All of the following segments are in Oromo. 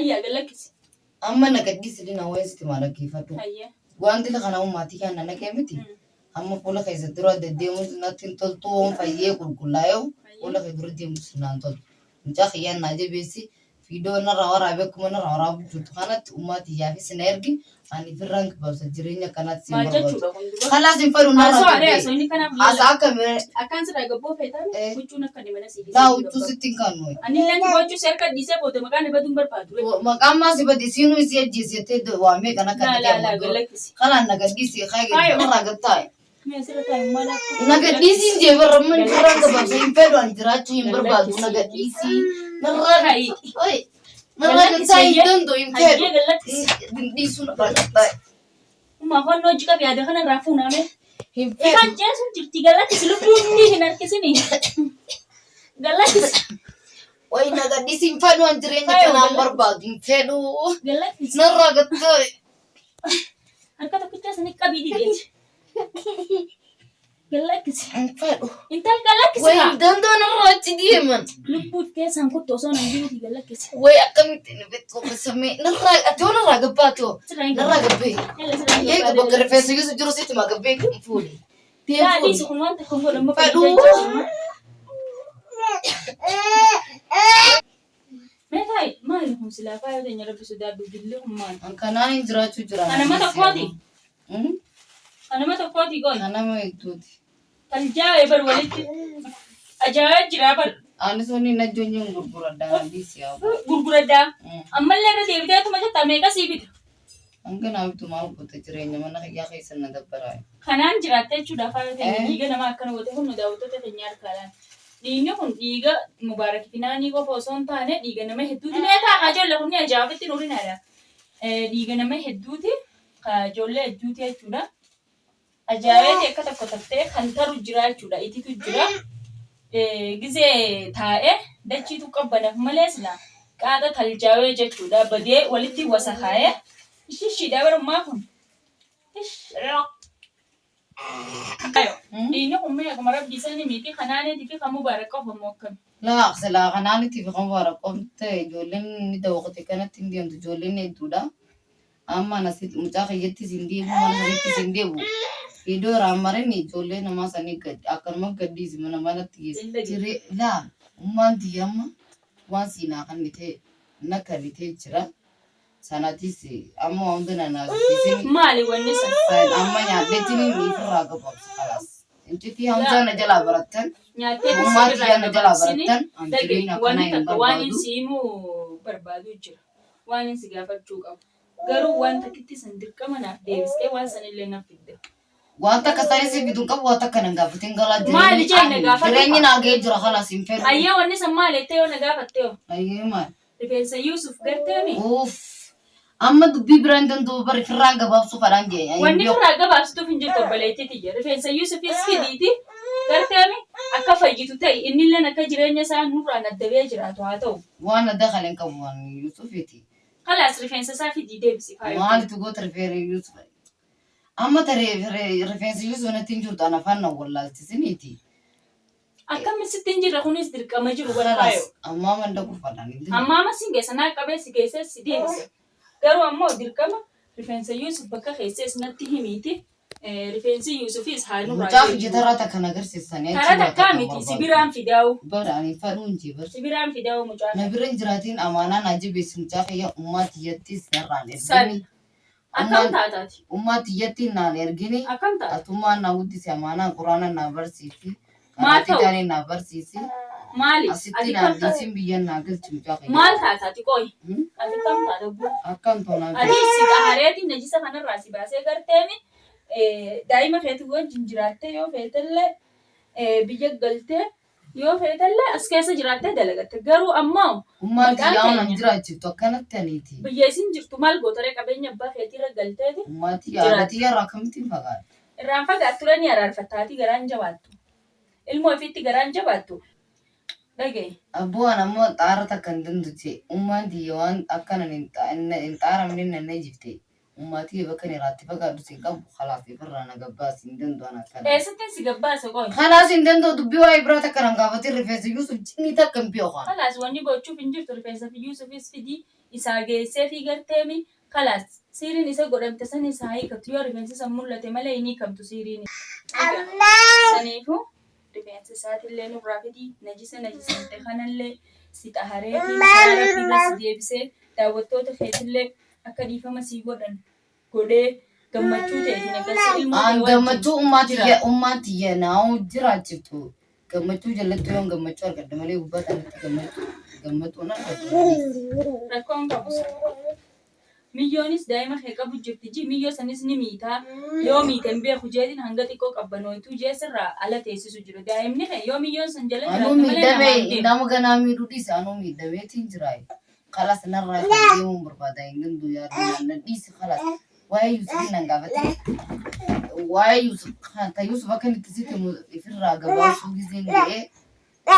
Ayyaa gallakkisi. Amma na gadhiisi dina waa'ee sitti maa dhaggeeffadhu. Hayyee. Waan dila kana ummaatii kan na naqee miti. Amma fuula keessa dura deddeemuus natti hin toltu waan fayyee qulqullaa'eewu fuula kee dura deemuus naan toltu. Mucaa kiyyaan naa jabeessi viidiyoo narraa waraabee akkuma narraa waraabuu jirtu kanatti ummaa tiyyaafis na ergi ani firraan gabaabsa jireenya akkanaatti siin Maal barbaadu. jechuudha kun duba? Kalaas hin fedhu narraa Haasawaa ree gabbee. haasawni kanaaf Haasaa lala. akka miree Akkaan sirraa gabboo feetaan Eh. huccuun akka inni mana sii laa dhiisee huccuu sitti hin kannu. Ani illee huccuu si harka dhiisee booda maqaan baduun barbaadu. ree. Maqaan maa si bade siinuu isii ajjeessettee waa meeqan akka Laa naqee laa amma laa dura. gallakkisi. Kanaan na gadhiisi Faayo. narraa gattaa'e. Mee asirra taa'e maal akka. Na gadhiisiin jee barra mana firraan gabaabsa hin fedhu ani jiraachuu hin barbaadu na gadhiisii narraa Ka'i. Oi, narraa gattaa hin danda'u hin fedhu Hayyee gallakkisi. hin dhiisuu narraa gattaa'e Ummaa honnoo hojii qabi yaada kana irraa fuuname. hin fedhu. Ifaan jeesuun jirti gallakkisi lubbuun ni hin harkisini. Gallakkisi. Oi, na gadhiisii hin fedhu ani jireenya Faayo, kanaan gallakkisi. barbaadu hin fedhu Gallakkisi. narraa gattaa'e. Harka tokkichaa sanii qabii dideeti. Gallakkisi. Hin fedhu. Intal gallakkisi Way kaa. hin danda'u narraa achi deeman. Lubbuut keessaan kuttu osoo nan jiruuti gallakkisi. Way akkamitti inni fixuu qasamee narraa ati hoo narraa gabbaatoo Sirraa hin narraa gabbee. Yalla sirraa hin Eega gabbaa bakka gallakkisi. rifeensa keessa jiru sitti maa gabbee kan fuudhe. Deem Yaa dhiisi fuudhe. kun waan tokko hin godhu amma Fedhuu. fayyaa jechuudha. Mee taa'i maali kun silaa faaya teenya rabbi sodaadhu dilli kun maali? An kanaan hin jiraachuu jira. Kan nama tokkooti. Kan nama tokkooti goy. Kan nama hedduuti. Taljaa'ee bar walitti ajaa'ee jira bar Ani suni na jonyoon gurguradha dhiisi yaa. gurguradhaa. Ammallee irra deebiteetuma jetta meeqa sii bita? Hanga naa bitu maal goota jireenya mana kiyyaa keessa na dabbaraa. Kanaan jiraatte jechuudha faaya teenya Eh. dhiiga namaa akkana goote kun nu daawwattoota keenya harkaadhaan. Dhiigni kun dhiiga Mubaarak fi Naanii qofa osoo hin taane dhiiga nama hedduuti. Mee taa'aa ijoollee kun ni ajaa'iba ofitti hin urinaadha. Dhiiga nama hedduuti. Ka ijoollee hedduuti jechuudha. Ajaa'ibeeti akka tokko tattee kan taru jira jechuudha. Ititu jira. Gizee taa'ee dachiitu qabbanaaf malee sila qaaxa taljaawee jechuudha. Badee walitti wasakaa'ee. Ishiishiidha barummaa kun. Ish. Dhiigni kun mee akkuma rabbii isaan miti kanaaniitii fi kan mubaarak qofa moo akkami? Laa silaa kanaanitti fi kan mubaarak qofti ijoolleen ni dawwaqte kanatti hin deemtu ijoolleen hedduudha. Amma asitti mucaa kiyyattis hin deebi'u mana sanittis hin deebi'u. Iddoo irraa marin ijoollee namaa sanii gad akkanuma gadhiisi mana manatti geessi. Jiree laa ummaan tiyya amma waan siinaa kannitee na kannitee jira. Sanatis amma waan hunda na naasisiisin. Maali wanni san? San amma nyaadheetiin ifirraa gabaabsa kalaas. Incitii Hamzaa na jalaa barattan. Nyaattee Ummaa sirraa tiyyaa na jalaa gabaabsini. barattan. An Dhage jireenya akkanaa wanni hin takka waan barbaadu. inni si himuu barbaadu jira. Waan inni si gaafachuu qabu. Garuu waan takkitti san dirqama naaf deebistee waan sanillee naaf fidde. Waan takka sanis si bituu hin qabu waan takka nan gaafatin galaa Maali jireenyi jee na ani gaafadhu jireenyi kaa. naa ga'ee jira kalaas hin fedhu. Ayyee wanni san maali jettee yoo na gaafatte hoo? Ayyee maal? Rifeensa Yuusuf garteemi? Uuff. Amma dubbii biraa hin danda'u bari firraan gabaabsuu fadhaan jee. Hin Wanni beeku. firraa gabaabsituuf hin jirtu obboleettii tiyya. Rifeensa Yuusufis fidiiti garteemi akka fayyitu ta'i innilleen akka jireenya isaa nurraan adda ba'ee jiraatu haa ta'u. Waan adda kan hin qabu waan Yuusufiiti. Kalaas rifeensa isaa fidii deebisi faayoo tiyya. Maalitu goota rifeensa Yuusuf? Amma ta rifeensi Yuusuf natti hin jirtu ana afaan na wallaalchisiniiti. Akkami sitti hin jirre kunis dirqama jiru bar Kalaas faayoo. ammaa manda gurfadhaan hin jiru. Ammaa amma sin geessa naa qabee si geessee si deebisa. Garuu ammoo dirqama rifeensa Yuusuf bakka keessees natti himiiti. Rifeensi Yuusufis haa nurraa Mucaa kiyya deebi'u. taraa takka na agarsiisanii Karaa achi waa takkaa takka hin miti si barbaadu. biraan fidaa'u. Bara ani fadhuun hin jee bar. Si biraan fidaa'u mucaa Na kana. bira hin jiraatiin amaanaa naa jabeessi mucaa kiyya ummaa tiyyattis narraan San ergini. akkam Ummaan taataati? ummaa tiyyatti naan ergini. Akkam taata? Atummaan naa guddisi amaanaan quraana naa barsiisi. Maal Qaraatii ta'u? taanee naa barsiisi. Maali? Asitti Ati naan kam taata? dhiisin biyyan naa galchi mucaa kiyya. Maal taataati qoy? Hmm? Ati kam taata buu? Akkam toonaa Ati si xahareetiin najisa kanarraa si baasee garteemi daa'ima keetii wajjin jiraattee yoo feetellee biyya galtee Yoo feetellee as keessa jiraattee dalagatta. Garuu ammoo Ummaan maqaan tiyyaa waan keenya jiraachiftu akkanatti aniiti. biyya isin jirtu maal gootaree qabeenya abbaa keetiirra galteeti Ummaa tiyya haadha jiraatta. tiyya irraa akkamittiin fagaadha? Irraan fagaattu irra ni araarfatta haati garaan jabaattu. Ilmoo ifiitti garaan jabaattu. Dhaga'i. Abboo an ammoo xaara takka hin danduche. Ummaan tiyya waan akkanan hin xaaramne nan ejifte. Ummaa tiyya bakkan irraa itti fagaadhus hin qabu khalaas ifirraa na gabbaasi hin danda'u an akkana. Eessattin si gabbaase qoy? Khalaas hin danda'u dubbii waa'ee biraa takka nan gaafatin rifeensa Yuusuf jinnii takka hin beeku an. Khalaas wanni gochuuf hin jirtu rifeensa fi Yuusufis fidii Isaa geesseefii garteemi kalaas siiriin isa godhamte san isaa hiikamtu yoo rifeensi san mul'ate malee hin hiikamtu siiriin. Saniifuu rifeensa isaatillee nurraa fidi najisa najisamte kanallee si xahareetii karaa rabbii irra si deebisee daawwattoota keetillee akka dhiifama sii godhan godhee gammachuu teetiin akkasii ilmoo tee Aan wajjin gammachuu ummaa tiyya jiraadhu. ummaan tiyya naa jiraachiftu gammachuu jalatti yoon gammachuu argadhe malee gubbaa tanatti gammachuu gammachuu hin argadhu na dhiisi. Rakkoon qabu san. Miyyoonis daa'ima kee qabu jirti ji miyyoo sanis ni miitaa yoo miite hin beeku jeetiin hanga xiqqoo qabbanooytuu jee sirraa ala teessisu jira. Daa'imni kee yoo miyyoon san jala Anuu jiraatte malee miidhamee namaan deemu. nama ganaa miidhuu dhiisi anuu miidhameetiin jiraa. Kalas narraa kan deemuun barbaada hin danda'u yaaduu na dhiisi kalas. Waa'ee Yuusufin nan gaafate. Waa'ee Yuusuf ta Yuusuf akka inni itti sitti himu ifirraa gabaabsuu gizeen jedhee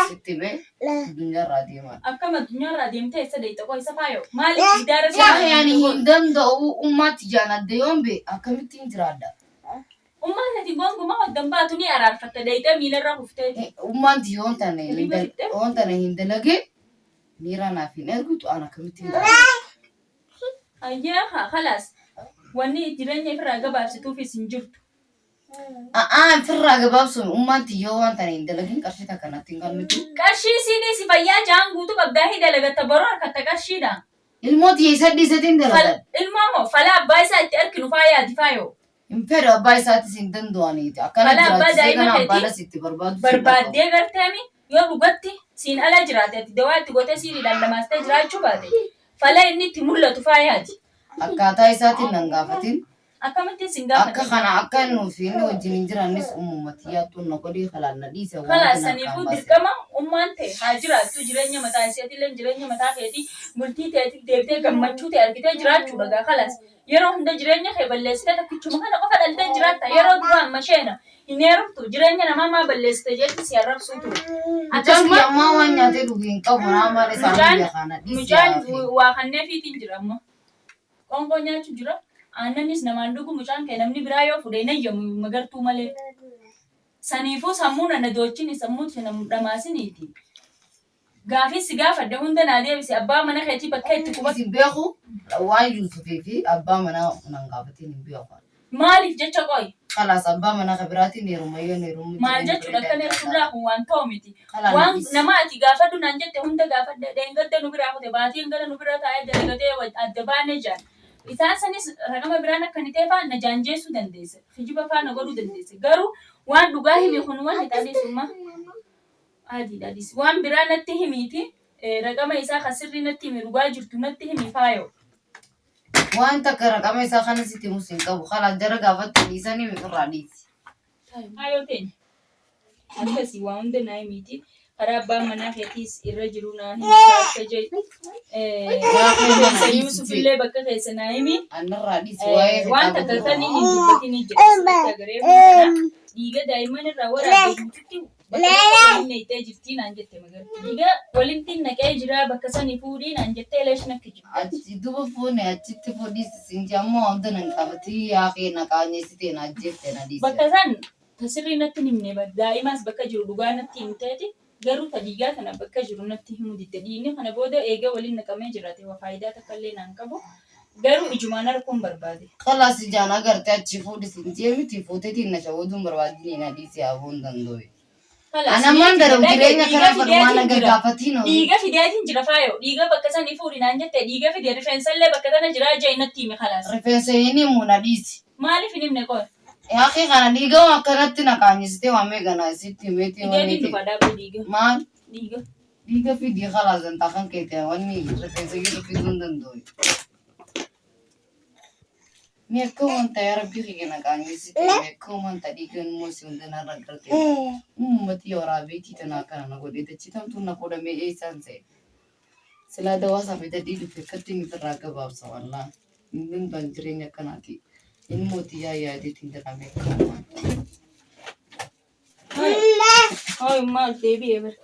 sitti hime addunyaarraa deemaa. Akkam addunyaarraa deemtee eessa deeyxa qoy isa faayoo? Maaliif gidaara Yaa sirraa ani deemte qoy? hin danda'u ummaa tiyyaan adda yoon ba'e akkamittiin jiraadha? Ummaan ati gonkumaa oddan baatu ni araarfatta deeyxee miilarra kufteeti. Ummaan tiyya yoon tana hin Hirriba dal- fixxee? yoon tana hin dalagin miira naaf hin ergitu an akkamittiin jiraadha? Hayyee haa khalaas wanni jireenya ifirraa gabaabsituufis hin jirtu. A'aa ifirraa gabaabsuun ummaan tiyya yoo waan tana hin dalagin qarshii takka natti hin kennitu. Qarshii siinii si fayyaa ja'an guutuu qabdaa hi dalagatta boruu harkatta qarshiidha. Ilmoo tiyya isa dhiisetiin Fal dalagadha. ilmoo moo fala abbaa isaa itti arkinu faa yaadi faayoo. Hin fedhu abbaa isaatis hin danda'aniiti. Akkana Fala abbaa jiraachisee daa'ima kana keetii abbaanas itti barbaadu sin dhaqqabu. barbaaddee garteemi yoo dhugatti siin ala jiraate ati dawaa itti gootee siiriidhaan dhamaastee jiraachuu baate fala inni itti mul'atu faa yaadi. Akkaataa isaatiin nan gaafatin. Akkamittiin sin Akka gaafadhe? kana akka nuuf inni wajjin hin jiraannes ummuma tiyyaattuun na godhii kalaan na dhiise waan Kalaas kana harkaan saniifuu baase. dirqama ummaan tee haa jiraattu jireenya mataa isiitillee jireenya mataa keetii bultii teetii deebitee gammachuu tee argitee jiraachuudha gaa kalaas yeroo hunda jireenya kee balleessitee takkichuma kana qofa dhaltee jiraatta yeroo duraa amma sheena hin heerumtu jireenya namaa maa balleessite jeetti si arrabsuu ture Mucaan akkasuma kiyya ammaa waan nyaatee dhugu hin qabu naa maal isaa mucaan biyya kana dhiisi mucaan yaa waa kanneefiitiin jira amma Qoonqoo nyaachu jira. Aannanis namaan dhugu mucaan kee namni biraa yoo fudhe hin hayyamu magartuu malee. Saniifuu sammuu na nadoochini sammuu tiyya na dhamaasiniiti. Gaafii si gaafadhe hunda naa deebisi abbaa mana keetii bakka itti quba. Isin beeku waan Yuusufii fi abbaa manaa nan gaafatiin hin beeku. Maaliif jecha qoy? Kalaas abbaa manaa ka biraatiin heeruma yoon heerumu Maal jireenya jechuudha bareedaa akkan jiraadha. ertullaa kun waan ta'u miti. Kalaa na Waan dhiisi. nama ati gaafadhu naan jette hunda gaafadhe dheengadda nu biraa kute baatii hangana nu bira taa'ee dalagatee adda baane jaan. Isaan sanis raqama biraan akka ni ta'e faa na jaanjeessuu dandeesse. Kijiba faa na godhuu dandeesse. Garuu waan dhugaa himi kun waan ixaadhiisummaa adiidha adiis. Waan biraa natti himiiti raqama isaa kan sirrii natti himi dhugaa jirtu natti himi faayoo. Waan takka raqama isaa kana sitti himus hin qabu. Kalaas jara gaafatti dhiisanii ofirraa dhiisi. Faayoo teenya. Akkasii waa hunda naa himiiti. Karaa abbaan manaa keetiis irra jiru naa himi akka jee. Rifeensa Yuusuf illee bakka keessa naa himi. Annarraa dhiisi waa'ee Waan kitaaba takka dura. kan inni hin dubbatinii jira. Sirriitti agaree kana dhiiga daa'imman irraa waraabde guututti bakka tokko waliin naqxee jirtii naan jette magarti. Dhiiga walitti naqee jira bakka sanii fuudhii naan jettee leesh nakki jirti. Achi duba fuune achitti fuudhiisi siin jee ammoo hunda nan qabatii yaa kee na qaanyessitee na ajjeefte na dhiise. Bakka san ta sirrii natti hin himne bar daa'imaas bakka jiru dhugaa natti himteeti garuu ta dhiigaa tana bakka jiru natti himuu didde dhiigni kana booda eega waliin naqamee jiraate wa faayidaa takka illee naan qabu garuu ijumaan arguun barbaade. Kalaas ijaan agarte achi fuudhi siin jee miti fuuteetiin na shawwaduun barbaadini na dhiisi yaa boon danda'e. Kalaas Ana ammaan ni garuu dhage jireenya dhiiga kana fadhumaa na fideetiin jira. gaggaafatiin ho'i. Dhiiga fideetiin jira faayo dhiiga bakka sanii fuudhi naan jette dhiiga fide rifeensallee bakka tana jiraa jee natti himi kalaas. Rifeensa hin himu na dhiisi. Maaliif hin himne qoy? Yaaqii kana dhiiga waan akkanatti na qaanyessitee waan meeqa na sitti himeetii Fideetiin wanni dhufa ta'e. dhaabee dhiiga. Maal? Dhiiga. Dhiiga fidii kalaas dantaa kan kee ta'e wanni rifeensa jiru fiduu hin danda'u. Mee akka wanta yaa rabbii kiyya na qaanyessitee mee akka wanta dhiigan immoo si hunda narra garte. Ummati waraabeetii tana akkana na godhee dachii tamtuun na fuudhamee eessaan se'e. Silaa dawaa isaa fidadhii dhufe akkatti inni ofirraa gabaabsa wallaa. Hin danda'an jireenya akkanaati. Inni mootii yaa yaadeetiin jiraame akka wanta. Hooy maal deebi'ee bara.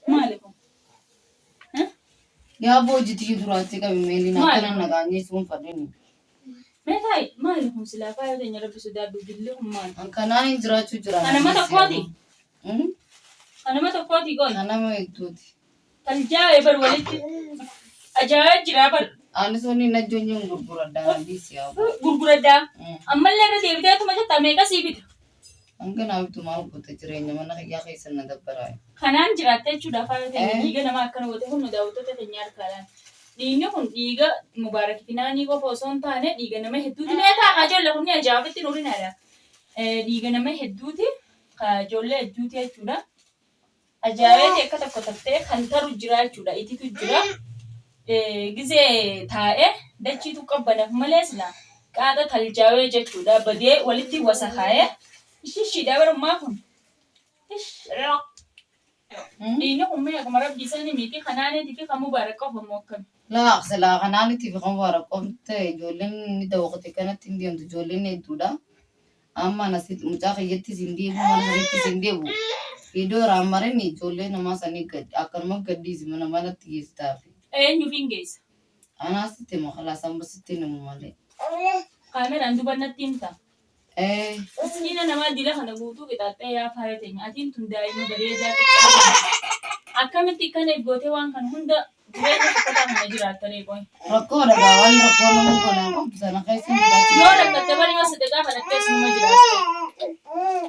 Maali kun? Yaa boojiti duraatti qabi meeliin Maali? akkana na qaanyeessuun fadhini. Mee taa'i maali kun silaa faayoo teenya rabbi sodaadhu dilli kun maali? An kanaan hin jiraachuu jira. Kan nama tokkooti? Kan nama tokkooti qoy. Kan nama hedduuti. Taljaa'ee bar walitti ajaa'ee jira bar. Anis wanni na joonyoon gurguradhaa na dhiisi yaa boo. Gurguradhaa. Ammallee irra deebiteetuma jetta meeqa sii bita? Hanga naa bitu maal goota jireenya mana kiyyaa keessa na dabbaraa. Kanaan jiraatte jechuudha faaya teenya Eh? dhiiga namaa akkana goote kun nu daawwattoota keenya harkaadhaan. Dhiigni kun dhiiga Mubaarak fi Naanii qofa osoo hin taane dhiiga nama hedduuti. Mee taa'aa ijoollee kun ni ajaa'iba itti nurinaadha. Dhiiga nama hedduuti. Ijoollee hedduuti jechuudha. Ajaa'ibeeti akka tokko tattee kan taru jira jechuudha. Ititu jira. Gizee taa'ee dachiitu qabbanaaf malee sila qaaxa taljaawee jechuudha. Badee walitti wasakaa'ee. Ishishiidha barummaa kun. Ish. Dhiigni kun mee akkuma rabbii sani miti kanaaniitii fi kan mubaarak qofa moo akkami? Laa silaa kanaanitii fi kan mubaarak qofti ijoolleen ni dawwaqte kanatti hin deemtu ijoolleen hedduudha. Amma ana sit mucaa kiyyattis hin deebi'u mana sanittis hin deebi'u. Viidiyoo irraan marin ijoollee namaa sanii gad akkanuma gadhiisi mana manatti geessitaafi. Eenyuuf hin geessa? Anaa sitti hima kalaas amma sitti hin himu malee. Kaameraan duba natti himta. Ee. Miskiina namaa dila kana guutuu qixaaxxee yaa faaya teenya atiin tun daa'ima bareedaa xiqqaa kana akkamitti akkana if gootee waan kana hunda jireenya fokkataa kana jiraatta ree qoy. Rakkoodha gaa waan rakkoo nama kana qabdu sana keessa Yoo jiraachuu. rakkatte bari yoo sadaqaa kadhattees numa jiraatte.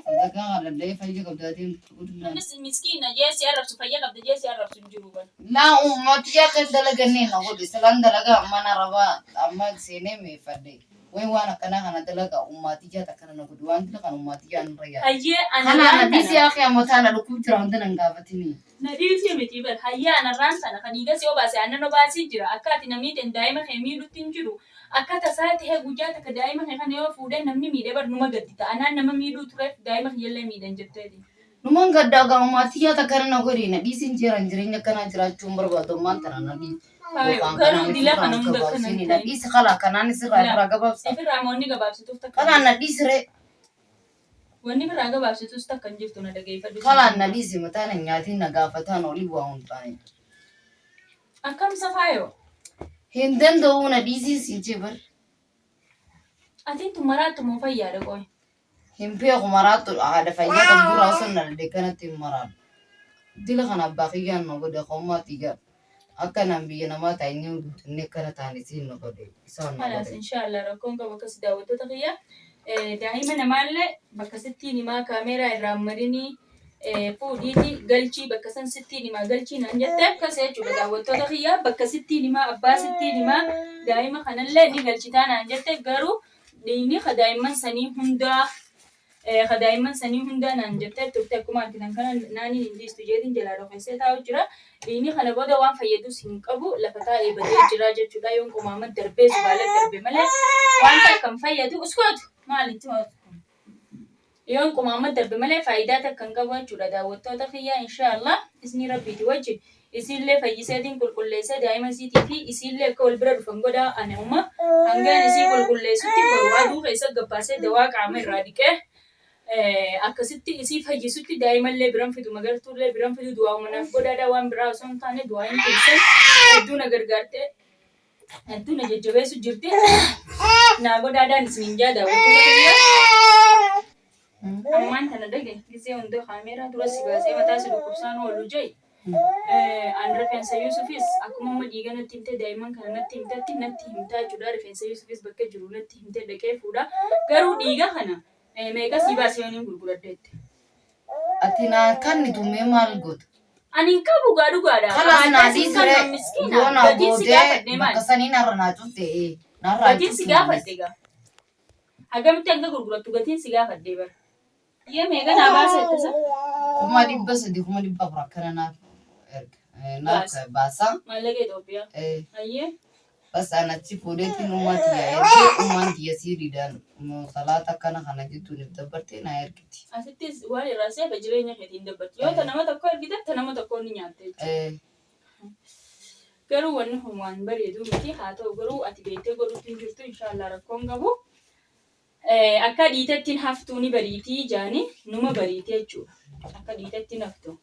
Sadaqaa kadhadhee fayya qabda adeemtu guddinaan. Innis miskiina jee si arrabsu fayya qabda jee si arrabsu hin jiru bari. Laa ummati akka hin dalagannee na godhe silaan dalagaa mana arabaa amma seenee meeffadhe. Way waan akkanaa kana dalagaa ummaatiyyaat akkana na godhe waan dila kana ummaatiyyaan irra yaada. Hayyee Kanaa na anarraan dhiisii tana. akhi amma taana dhukkub jira hunda nan gaafatini. Na dhiisii miti bar hayyee anarraan tana ka dhiiga si obaase aannan obaasii jira akka ati na miiten daa'ima kee miidhutti hin jiru akka tasaa tahee guyyaa takka daa'ima kee kana yoo fuudhee namni miidhe bar numa gaddita anaan nama miidhuu tureef daa'ima kiyyallee miidhan jetteeti. Numan gaddaa gaa ummaatiyyaat akkana na godhe na dhiisiin jeeran jireenya akkanaa jiraachuu hin barbaadu ammaan tana na dhiisi. Faayo Yookaan garuu kanaan dila ifirraa kana hin hunda akkana gabaabsini hin na ta'in. dhiisi kalaa kanaan isirraa La ifirraa gabaabsa. ifirraa moo wanni gabaabsituuf takka hin Kalaan na jirtu. dhiisi ree. Wanni ifirraa gabaabsitus takka hin jirtu na dhageeffadhu siin Kalaan na jenna. dhiisi mataan hin nyaatiin na gaafataan olii waa hundaa'e. Akkam isa faayoo? Hin danda'uu na dhiisiin siin jee bar. Atiin tun maraattu moo fayyaadha qoy? Hin beeku maraattu haadha fayyaa qabdurraa osoo na dhalee kanatti hin maraadhu. Dila kana abbaa kiyyaan na godhe qomaa tiyya akka naan biyya namaa taa'inni guddinni akkana taane siin na godhe isaan na Kalaas godhe. inshaallah rakkoon qabu akkas daawwattoota kiyya daa'ima namaallee bakka sittiin himaa kaameeraa irraa marinii fuudhiiti galchii bakka san sittiin himaa galchii naan jette akkas jechuudha daawwattoota kiyya bakka sittiin himaa abbaa sittiin himaa daa'ima kanallee ni galchitaa naan jette garuu Dhiigni ka daa'imman sanii hundaa ka daa'imman sanii hundaa naan jettee turte akkuma argitan kana naaniin hin dhiistu jeetiin jalaa dhokeessee taa'u jira. Dhiigni kana booda waan fayyadus hin qabu lafa taa'ee badee jira jechuudha. Yoon qomaama darbee zubaala darbe malee wanta akka hin fayyadu uskootu maalitti yoon qumaama darbe malee faayidaa takka hin qabu jechuudha daawwattoota kiyyaa inshaallah isni rabbiiti wajjin isiillee fayyiseetiin qulqulleessee daa'ima isiitii fi isiillee akka wal bira dhufan godhaa ani amma hangaan isii qulqulleessutti boru aduu keessa gabbaasee dawaa qaama irraa dhiqee akkasitti isii fayyisutti daa'imallee biran fidu magartuullee biran fidu du'aa manaaf godhaadhaa waan biraa osoo hin taane du'aayin keessan hedduu na gargaarte hedduu na jajjabeessu jirti. Naa godhaadhaan isiniin jaa daawwattoota kiyya. Ammaan tana dhage gisee hunda kaameeraa dura si baasee mataa si dhukkubsaan oolu jee. An rifeensa Yuusufis akkuma amma dhiiga natti himtee daa'imman kana natti himtetti natti himtaa jechuudha. Rifeensa Yuusufis bakka jiru natti himtee dhaqee fuudha. Garuu dhiiga kana meeqa sii baasee yooniin gurguradheette. Ati naa kannitu mee maal goota? Ani hin qabu gaa dhugaadha. Kalaas naa Qabaatee siin dhiisire kan miskiina. yoo naa Gatiin si gootee gaafadhe maal? bakka sanii narra naa cufte ee narraa hin Gatiin si cuftu gaafadhe manis. gaa. Hagamitti hanga gurgurattu gatiin si gaafadhe bara. Iyyee meeqa naa baasa ittisa? 300,000 400,000 akkana naaf erga naaf Baasa. baasa. Maallaqa Itoophiyaa. Eh, Ayyee. Bas an achi fuudheetiin ummaa tiyya ergee ummaan tiyya siiriidhaan salaata akkana kana jettuun if dabbartee naa ergiti. Asittis waan irraa si hafe jireenya keetiin dabbarti. Yoo ta nama tokko ergite ta nama tokkoo ni nyaatte jechuudha. Garuu wanni kun waan bareedu miti. Haa ta'u garuu ati beektee godhuutti hin jirtu inshaallah rakkoon qabu. Akka dhiitetti hin haftuu ni bariitii jaani numa bariiti jechuudha. Akka dhiitetti hin haftu.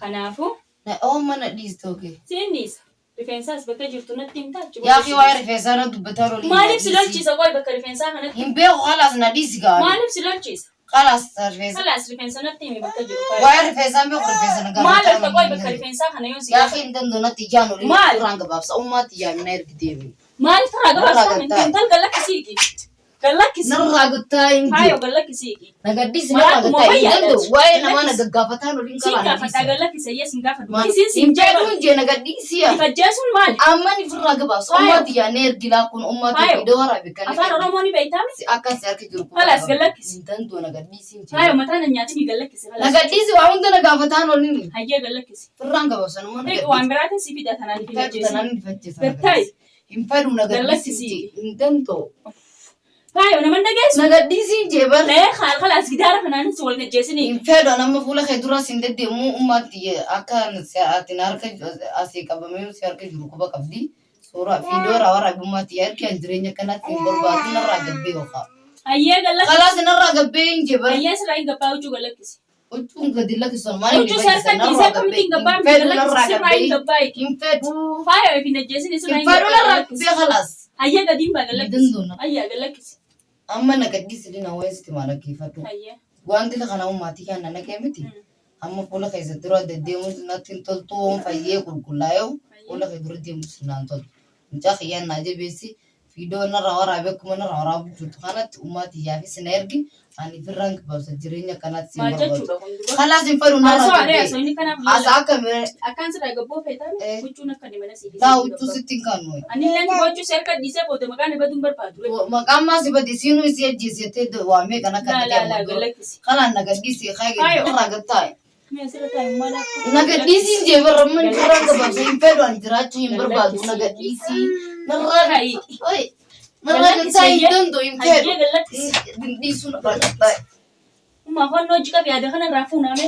Kanaafuu. Na oo mana dhiiste okee. Siin dhiisa. Rifeensaas bakka jirtu natti himtaa achi Yaa booda akhi si waa'ee dhiisa. rifeensaa irra dubbataa oolii na Maaliif si dhiisi. lolchiisa qoy bakka rifeensaa kanatti? Hin beeku kalaas na dhiisi gaani. Maaliif si lolchiisa? Kalaas rifeensa. Kalaas rifeensa natti himi bakka jiru faaya. Waa'ee rifeensaa hin beeku rifeensa na Maal gaafachaa lolta oolii qoy hin bakka danda'u. rifeensaa kana yoon si Yaa akhi gaafadhe? hin danda'u natti ijaan olii Maal? irraan gabaabsa ummaatti yaamina ergi deemi. Maaliif irraa Narraa gabaabsaa? gattaa. Intal gallakkisiiki. Gallakkisi. Narraa gattaa hin Faayo jiru. gallakkisiiki. Na gaddisi narraa Maraatuma gattaa hin fayyaa danda'u. dha. Waa'ee namaa na Gallakkisi. gaggaafataan waliin Siin qabaa na gaafadhaa dhiisa. gallakkise iyyee siin gaafadhu. Maal? Isiin siin Hin jeeban. fedhuun jee na gaddisi yaa. Ifajjeesuun maali? Amma ni firraa gabaabsa. Faayo. Ummaati yaannee ergilaa kun ummaati Faayo. viidiyoo waraabe kan Afaan Oromoo ni beektaami? Akka si harka jiru kun Falaas gallakkisi. Hin danda'u na gaddisi hin Faayo jee. mataa na nyaatiin gallakkisi. Na Falaas. gaddisi waa hunda na gaafataan waliin. Hayyee gallakkisi. Firraan gabaabsan umma na Eegi waan gaddisi. biraatiin si fida tanaan Hin hin fedhu ajjeesin. tanaan hin fajjeessa na Gattaayi. gaddisi. Hin fedhu na gaddisi Gallakkisi. hin jee. Hin danda'u. Faayo nama hin dhageessu. Na gaddisi hin jee bar. Lee khalaas gidaara kanaanis wal ajjeesinii. Hin fedhu an amma fuula kee duras hin deddeemu ummaatti akka ati na harka asii qabamee si harka jiru quba qabdi. Suuraa viidiyoo irraa waraabi ummaatti harki an jireenya akkanaatti hin barbaadu narraa gabbee yookaan. Hayyee gallakkisi. Kalaas narraa gabbee hin jee bar. Hayyee sirraa hin gabbaa huccuu gallakkisi. Huccuun gadi lakkisan maaliif Huccuu si harka dhiisee akkamitti hin gabbaa Hin miti fedhu gallakkisi narraa sirraa hin gabbee. gabbaa. Hin fedhu. Faayo if hin ajjeesin sirraa Hin hin fedhu gabbaa narraa gallakkisi. gabbee kalaas. Hayyee gadiin baa Hin gallakkisi. danda'u na. Hayyaa gallakkisi. Amma na gaddisi dina wayii sitti maal dhaggeeffadhu. Hayyee. Wanti kana ummaatii kan na naqee miti. Amma fuula keessa dura deddeemuun natti hin toltu waan fayyee qulqullaa'eewu fuula kee dura deemuun naan toltu. Mucaa kiyyaan naa jabeessi viidiyoo narraa waraabee akkuma narraa waraabuu jirtu kanatti ummaa tiyyaa fi sina ergi ani firraan gabaabsa jireenya akkanaatti siin Maal barbaadu. jechuudha kun duba? Kalaas hin fedhu narraa Haasoo aree gabbee. haasoo inni kanaaf Haasaa akka miree Akkaan sirraa gabboo feetaan Eh. huccuun akka inni mana sii laa dhiisee huccuu sitti hin kannu. Ani illee huccuu si harka dhiisee booda maqaan baduun barbaadu. Maqaan maa si bade siinuu isii ajjeesettee waamee kan akka Laa naqee laa amma laa dura. gallakkisi. Kanaan na gaddisi Faayo. irraa gattaa'e. Mee asirra taa'e maal akka. Na gadhiisiin jee barra mana firraan gabaabsa hin fedhu ani jiraachuu hin barbaadu na gadhiisii narraa Ka'i. Oi, narraa gattaa hin danda'u hin fedhu Hayyee gallakkisi. hin dhiisuu narraa gattaa Uma honnoo hojii qabi yaada kana irraa fuuname.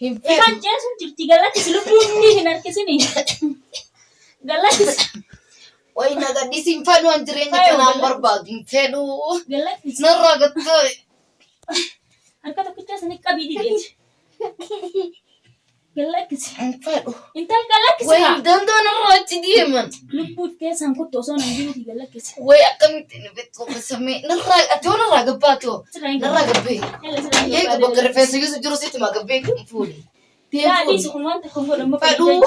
hin fedhu Ifaan jeesuun jirti gallakkisi lubbuun inni hin harkisini. Gallakkisi. Oi, na gadhiisii hin fedhu ani jireenya Faayo, kanaan gallakkisi. barbaadu hin fedhu Gallakkisi. narraa gattaa Harka tokkichaa sanii qabii dideeti. Gallakkisi. hin fedhu Intal gallakkisi Way haa. hin danda'u narraa achi deeman Lubbuuf keessaan kottu osoo nan jiruuti gallakkisi. Way akkamitti ni beektu samee narraa atoo narraa gabbaatoo Sirraa hin narraa gabbee Yalla sirraa hin Eega gabbaa bakka rifeensa keessa jiru sitti maa gabbee kan fuudhe. Yaa dhiisi kun waan tokko hin godhamu. Fedhuu.